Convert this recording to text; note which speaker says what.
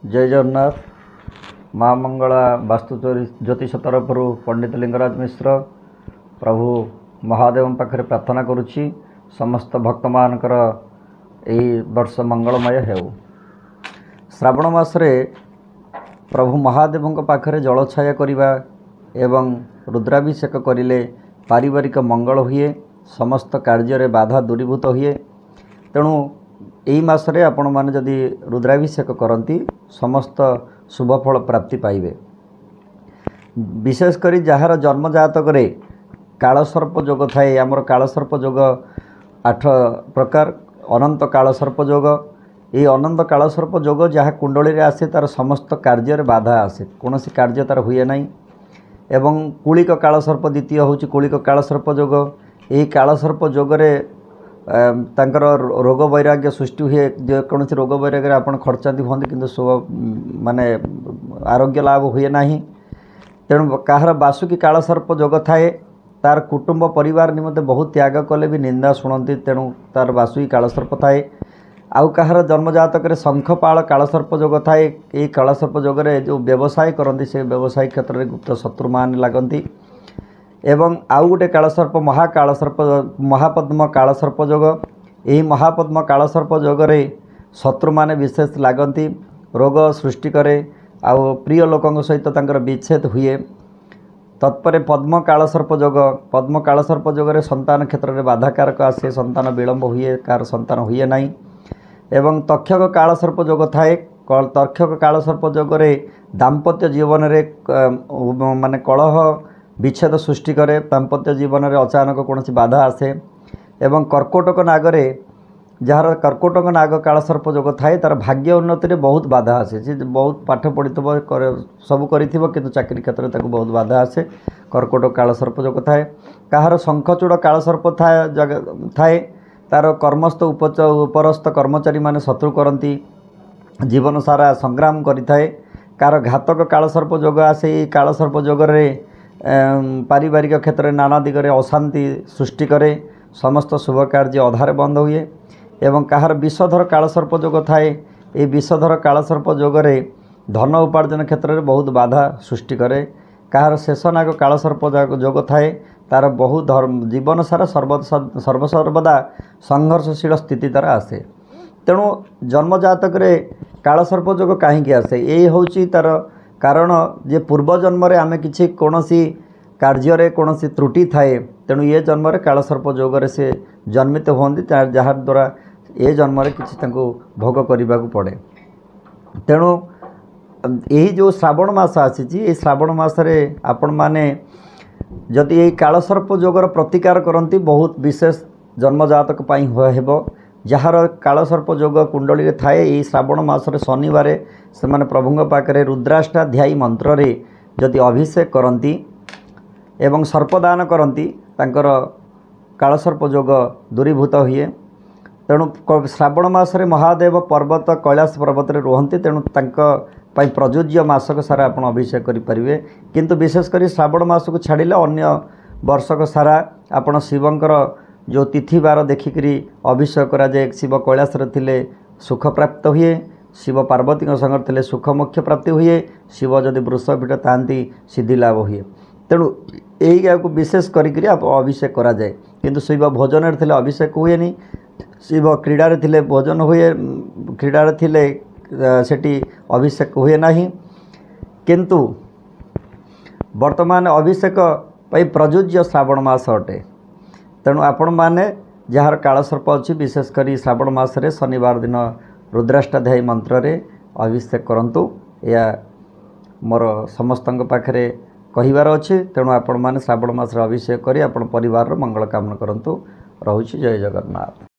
Speaker 1: ଜୟ ଜଗନ୍ନାଥ। ମା ମଙ୍ଗଳା ବାସ୍ତୁ ଜ୍ୟୋତିଷ ତରଫରୁ ପଣ୍ଡିତ ଲିଙ୍ଗରାଜ ମିଶ୍ର ପ୍ରଭୁ ମହାଦେବଙ୍କ ପାଖରେ ପ୍ରାର୍ଥନା କରୁଛି, ସମସ୍ତ ଭକ୍ତମାନଙ୍କର ଏହି ବର୍ଷ ମଙ୍ଗଳମୟ ହେଉ। ଶ୍ରାବଣ ମାସରେ ପ୍ରଭୁ ମହାଦେବଙ୍କ ପାଖରେ ଜଳଛାୟା କରିବା ଏବଂ ରୁଦ୍ରାଭିଷେକ କରିଲେ ପାରିବାରିକ ମଙ୍ଗଳ ହୁଏ, ସମସ୍ତ କାର୍ଯ୍ୟରେ ବାଧା ଦୂରୀଭୂତ ହୁଏ। ତେଣୁ ଏହି ମାସରେ ଆପଣମାନେ ଯଦି ରୁଦ୍ରାଭିଷେକ କରନ୍ତି, ସମସ୍ତ ଶୁଭଫଳ ପ୍ରାପ୍ତି ପାଇବେ। ବିଶେଷ କରି ଯାହାର ଜନ୍ମଜାତକରେ କାଳସର୍ପ ଯୋଗ ଥାଏ। ଆମର କାଳସର୍ପ ଯୋଗ 8 ପ୍ରକାର। ଅନନ୍ତ କାଳସର୍ପ ଯୋଗ, ଏହି ଅନନ୍ତ କାଳସର୍ପ ଯୋଗ ଯାହା କୁଣ୍ଡଳୀରେ ଆସେ, ତା'ର ସମସ୍ତ କାର୍ଯ୍ୟରେ ବାଧା ଆସେ, କୌଣସି କାର୍ଯ୍ୟ ତା'ର ହୁଏ ନାହିଁ। ଏବଂ କୁଳିକ କାଳସର୍ପ, ଦ୍ୱିତୀୟ ହେଉଛି କୁଳିକ କାଳସର୍ପ ଯୋଗ। ଏହି କାଳସର୍ପ ଯୋଗରେ ତାଙ୍କର ରୋଗ ବୈରାଗ୍ୟ ସୃଷ୍ଟି ହୁଏ। ଯେକୌଣସି ରୋଗ ବୈରାଗ୍ୟରେ ଆପଣ ଖର୍ଚ୍ଚାନ୍ତି ହୁଅନ୍ତି, କିନ୍ତୁ ମାନେ ଆରୋଗ୍ୟ ଲାଭ ହୁଏ ନାହିଁ। ତେଣୁ କାହାର ବାସୁକି କାଳସର୍ପ ଯୋଗ ଥାଏ, ତାର କୁଟୁମ୍ବ ପରିବାର ନିମନ୍ତେ ବହୁତ ତ୍ୟାଗ କଲେ ବି ନିନ୍ଦା ଶୁଣନ୍ତି। ତେଣୁ ତାର ବାସୁକି କାଳସର୍ପ ଥାଏ। ଆଉ କାହାର ଜନ୍ମଜାତକରେ ଶଙ୍ଖପାଳ କାଳସର୍ପ ଯୋଗ ଥାଏ, ଏହି କାଳସର୍ପ ଯୋଗରେ ଯେଉଁ ବ୍ୟବସାୟ କରନ୍ତି, ସେ ବ୍ୟବସାୟ କ୍ଷେତ୍ରରେ ଗୁପ୍ତ ଶତ୍ରୁମାନେ ଲାଗନ୍ତି। ଏବଂ ଆଉ ଗୋଟେ କାଳସର୍ପ ମହାକାଳସର୍ପ, ମହାପଦ୍ମ କାଳସର୍ପ ଯୋଗ। ଏହି ମହାପଦ୍ମ କାଳସର୍ପ ଯୋଗରେ ଶତ୍ରୁମାନେ ବିଶେଷ ଲାଗନ୍ତି, ରୋଗ ସୃଷ୍ଟି କରେ ଆଉ ପ୍ରିୟ ଲୋକଙ୍କ ସହିତ ତାଙ୍କର ବିଚ୍ଛେଦ ହୁଏ। ତତ୍ପରେ ପଦ୍ମ କାଳସର୍ପ ଯୋଗ। ପଦ୍ମ କାଳସର୍ପ ଯୋଗରେ ସନ୍ତାନ କ୍ଷେତ୍ରରେ ବାଧାକାରକ ଆସେ, ସନ୍ତାନ ବିଳମ୍ବ ହୁଏ, କାହାର ସନ୍ତାନ ହୁଏ ନାହିଁ। ଏବଂ ତକ୍ଷକ କାଳସର୍ପ ଯୋଗ ଥାଏ। ତକ୍ଷକ କାଳସର୍ପ ଯୋଗରେ ଦାମ୍ପତ୍ୟ ଜୀବନରେ ମାନେ କଳହ ବିଚ୍ଛେଦ ସୃଷ୍ଟି କରେ, ଦାମ୍ପତ୍ୟ ଜୀବନରେ ଅଚାନକ କୌଣସି ବାଧା ଆସେ। ଏବଂ କର୍କଟକ ନାଗରେ, ଯାହାର କର୍କଟକ ନାଗ କାଳସର୍ପ ଯୋଗ ଥାଏ, ତା'ର ଭାଗ୍ୟ ଉନ୍ନତିରେ ବହୁତ ବାଧା ଆସେ। ସେ ବହୁତ ପାଠ ପଢ଼ିଥିବ, ସବୁ କରିଥିବ, କିନ୍ତୁ ଚାକିରି କ୍ଷେତ୍ରରେ ତାକୁ ବହୁତ ବାଧା ଆସେ। କର୍କଟ କାଳସର୍ପ ଯୋଗ ଥାଏ। କାହାର ଶଙ୍ଖଚୂଡ଼ କାଳସର୍ପ ଥାଏ, ତା'ର କର୍ମସ୍ଥ ଉପରସ୍ଥ କର୍ମଚାରୀମାନେ ଶତ୍ରୁ କରନ୍ତି, ଜୀବନ ସାରା ସଂଗ୍ରାମ କରିଥାଏ। କାହାର ଘାତକ କାଳସର୍ପ ଯୋଗ ଆସେ, ଏଇ କାଳସର୍ପ ଯୋଗରେ ପାରିବାରିକ କ୍ଷେତ୍ରରେ ନାନା ଦିଗରେ ଅଶାନ୍ତି ସୃଷ୍ଟି କରେ, ସମସ୍ତ ଶୁଭ କାର୍ଯ୍ୟ ଅଧାରେ ବନ୍ଦ ହୁଏ। ଏବଂ କାହାର ବିଷଧର କାଳସର୍ପ ଯୋଗ ଥାଏ, ଏହି ବିଷଧର କାଳସର୍ପ ଯୋଗରେ ଧନ ଉପାର୍ଜନ କ୍ଷେତ୍ରରେ ବହୁତ ବାଧା ସୃଷ୍ଟି କରେ। କାହାର ଶେଷନାଗ କାଳସର୍ପ ଯୋଗ ଥାଏ, ତା'ର ବହୁ ଜୀବନ ସାରା ସର୍ବସର୍ବଦା ସଂଘର୍ଷଶୀଳ ସ୍ଥିତି ତା'ର ଆସେ। ତେଣୁ ଜନ୍ମଜାତକରେ କାଳସର୍ପ ଯୋଗ କାହିଁକି ଆସେ? ଏଇ ହେଉଛି ତା'ର କାରଣ ଯେ ପୂର୍ବଜନ୍ମରେ ଆମେ କିଛି କୌଣସି କାର୍ଯ୍ୟରେ କୌଣସି ତ୍ରୁଟି ଥାଏ। ତେଣୁ ଏ ଜନ୍ମରେ କାଳସର୍ପ ଯୋଗରେ ସେ ଜନ୍ମିତ ହୁଅନ୍ତି, ଯାହାଦ୍ୱାରା ଏ ଜନ୍ମରେ କିଛି ତାଙ୍କୁ ଭୋଗ କରିବାକୁ ପଡ଼େ। ତେଣୁ ଏହି ଯେଉଁ ଶ୍ରାବଣ ମାସ ଆସିଛି, ଏହି ଶ୍ରାବଣ ମାସରେ ଆପଣମାନେ ଯଦି ଏହି କାଳସର୍ପ ଯୋଗର ପ୍ରତିକାର କରନ୍ତି, ବହୁତ ବିଶେଷ ଜନ୍ମଜାତକ ପାଇଁ ହେବ। ଯାହାର କାଳସର୍ପ ଯୋଗ କୁଣ୍ଡଳୀରେ ଥାଏ, ଏହି ଶ୍ରାବଣ ମାସରେ ଶନିବାର ସେମାନେ ପ୍ରଭୁଙ୍କ ପାଖରେ ରୁଦ୍ରାଷ୍ଟାଧ୍ୟାୟୀ ମନ୍ତ୍ରରେ ଯଦି ଅଭିଷେକ କରନ୍ତି ଏବଂ ସର୍ପଦାନ କରନ୍ତି, ତାଙ୍କର କାଳସର୍ପ ଯୋଗ ଦୂରୀଭୂତ ହୁଏ। ତେଣୁ ଶ୍ରାବଣ ମାସରେ ମହାଦେବ ପର୍ବତ କୈଳାସ ପର୍ବତରେ ରୁହନ୍ତି, ତେଣୁ ତାଙ୍କ ପାଇଁ ପ୍ରଯୁଜ୍ୟ ମାସକ ସାରା ଆପଣ ଅଭିଷେକ କରିପାରିବେ। କିନ୍ତୁ ବିଶେଷ କରି ଶ୍ରାବଣ ମାସକୁ ଛାଡ଼ିଲେ ଅନ୍ୟ ବର୍ଷକ ସାରା ଆପଣ ଶିବଙ୍କର ଯେଉଁ ତିଥିବାର ଦେଖିକରି ଅଭିଷେକ କରାଯାଏ। ଶିବ କୈଳାସରେ ଥିଲେ ସୁଖ ପ୍ରାପ୍ତ ହୁଏ, ଶିବ ପାର୍ବତୀଙ୍କ ସାଙ୍ଗରେ ଥିଲେ ସୁଖ ମୋକ୍ଷ ପ୍ରାପ୍ତି ହୁଏ, ଶିବ ଯଦି ବୃଷଭ ଥାଆନ୍ତି ସିଦ୍ଧି ଲାଭ ହୁଏ। ତେଣୁ ଏଇଆକୁ ବିଶେଷ କରିକିରି ଅଭିଷେକ କରାଯାଏ। କିନ୍ତୁ ଶିବ ଭୋଜନରେ ଥିଲେ ଅଭିଷେକ ହୁଏନି, ଶିବ କ୍ରୀଡ଼ାରେ ଥିଲେ ଭୋଜନ ହୁଏ, କ୍ରୀଡ଼ାରେ ଥିଲେ ସେଠି ଅଭିଷେକ ହୁଏ ନାହିଁ। କିନ୍ତୁ ବର୍ତ୍ତମାନ ଅଭିଷେକ ପାଇଁ ପ୍ରଯୁଜ୍ୟ ଶ୍ରାବଣ ମାସ ଅଟେ। ତେଣୁ ଆପଣମାନେ ଯାହାର କାଳସର୍ପ ଅଛି, ବିଶେଷ କରି ଶ୍ରାବଣ ମାସରେ ଶନିବାର ଦିନ ରୁଦ୍ରାଷ୍ଟାଧ୍ୟାୟୀ ମନ୍ତ୍ରରେ ଅଭିଷେକ କରନ୍ତୁ। ଏହା ମୋର ସମସ୍ତଙ୍କ ପାଖରେ କହିବାର ଅଛି। ତେଣୁ ଆପଣମାନେ ଶ୍ରାବଣ ମାସରେ ଅଭିଷେକ କରି ଆପଣ ପରିବାରର ମଙ୍ଗଳ କାମନା କରନ୍ତୁ। ରହୁଛି, ଜୟ ଜଗନ୍ନାଥ।